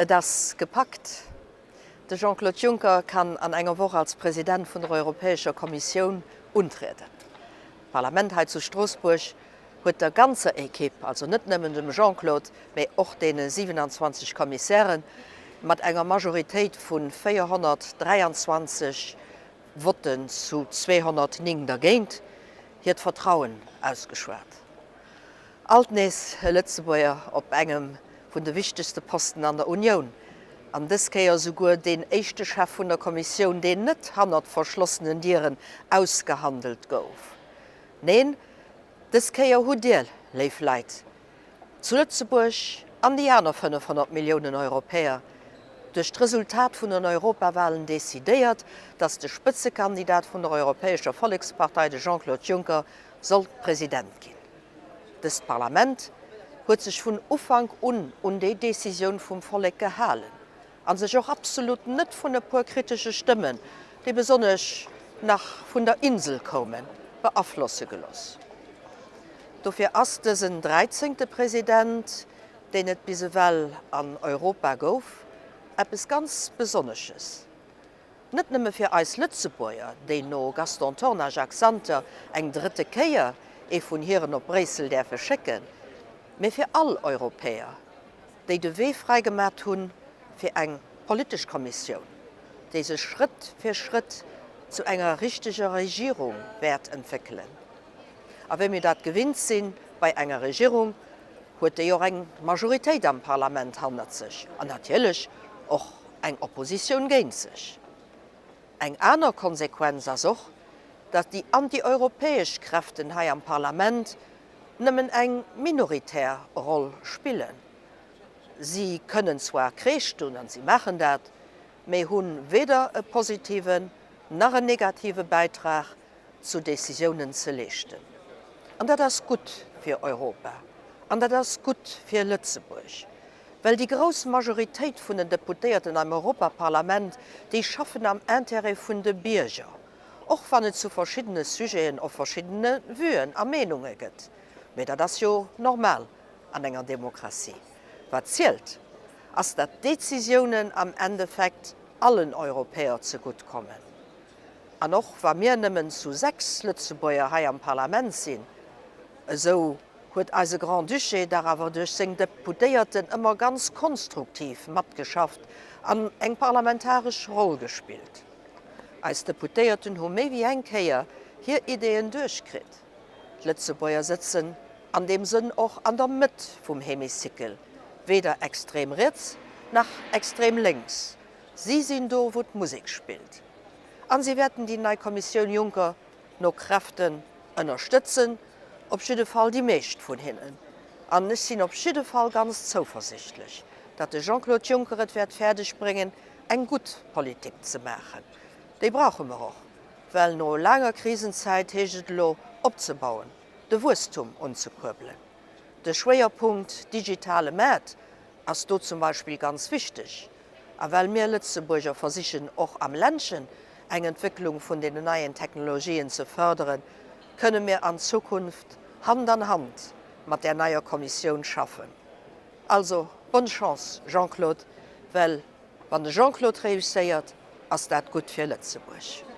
Et ass gepackt, De Jean-Claude Juncker kann an enger Woch als President vun der Europäescher Kommissioun untrieden. D'Parlament hei zu Stroossbuerg huet der ganzer Ekipp, also net nëmmen dem Jean-Claude, mee och deene 27 Kommissären, mat enger Majoritéit vu 423 Votten zu 209 dergéint, hiert Vertrauen ausgeschwat. Alt nees e Lëtzebuerger op engem vun de wichtegste Posten an der Unioun, an dës Kéier esouguer deen éischte Chef vun der Kommissioun, deen net hannert verschlossenen Dieren ausgehandelt gouf. Neen, dës Kéier hutt Dir, léif Leit zu Lëtzebuerg an déi aner 500 Milliounen Europäer, duerch d'Resultat vun den Europawahlen decidéiert, datt de Spëtzekandidat vun der Europäescher Vollekspartei, de Jean-Claude Juncker, sollt President ginn. Dëst Parlament huet sech vun Ufank un un déi Decisioun vum Vollek gehalen a sech och absolut net vun e puer kritesche Stëmmen, déi besonnesch nach vun der Insel koumen, beaflosse geloss. Dofir ass dësen dräizéngte President, deen et bis ewell an Europa gouf, eppes ganz Besonnesches. Net nëmme fir eis Lëtzebuerger, déi no Gaston Thorn a Jacques Santer eng drëtte Kéier ee vun hiren op Bréissel däerfe schécken, mee fir all Europäer, déi de Wee fräigemat hunn fir eng politesch Kommissioun, déi sech Schrëtt fir Schrëtt zu enger richteger Regierung wäert entwéckelen. A wéi mir dat gewinnt si bei enger Regierung, huet déi och eng Majoritéit am Parlament hannert sech an natierlech och eng Oppositioun géint sech. Eng aner Konsequenz ass och, datt déi antieuropäesch Kräften hei am Parlament nëmmen eng minoritär Roll spillen. Si kënnen zwar Kreesch dunn, an si maachen dat, mee hunn weder e positiven nach en negative Bäitrag zu Decisiounen ze leeschten. An dat ass gutt fir Europa an dat ass gutt fir Lëtzebuerg, well déi grouss Majoritéit vun den Deputéierten am Europaparlament, déi schaffen am Intérêt vun de Bierger, och wann et zu verschiddene Sujeten och verschiddene Vuen a Meenunge gëtt. Mee dat ass jo normal an enger Demokratie. Wat zielt, ass, datt d'Decisiounen am Endeffekt allen Europäer zegutt kommen. An och wa mir nëmmen zu 6 Lëtzebuerger hei am Parlament sinn, esou huet eise Grand-Duché dach awer duerch seng Deputéierten ëmmer ganz konstruktiv matgeschafft an eng parlamentaresch Roll gespillt. Eis Deputéierten hu méi wéi eng Kéier hir Ideeën duerchkritt. D'Lëtzebuerger sëtzen an deem Sënn och an der Mëtt vum Hémicycle, weder extrem riets nach extrem lénks. Si sinn do, wou d'Musek spillt. An si wäerten déi nei Kommissioun Juncker no Kräften ënnerstëtzen, op jidde Fall déi meescht vun hinnen. An ech sinn op jidde Fall ganz zouversichtlech, datt de Jean-Claude Juncker et wäert fäerdeg bréngen, eng gutt Politik ze maachen. Déi brauche mer och, well no laanger Krisenzäit heescht et elo opzebauen, de Wuesstum unzekuerbelen. De Schwéierpunkt digitale Maart ass do zum Beispill ganz wichteg. A well mir Lëtzebuerger versichen och am Ländchen eng Entwécklung vun den neien Technologien ze förderen, kënne mir an Zukunft Hand an Hand mat där neier Kommissioun schaffen. Also, bonne chance Jean-Claude, well wann de Jean-Claude réusséiert, ass dat gutt fir Lëtzebuerg.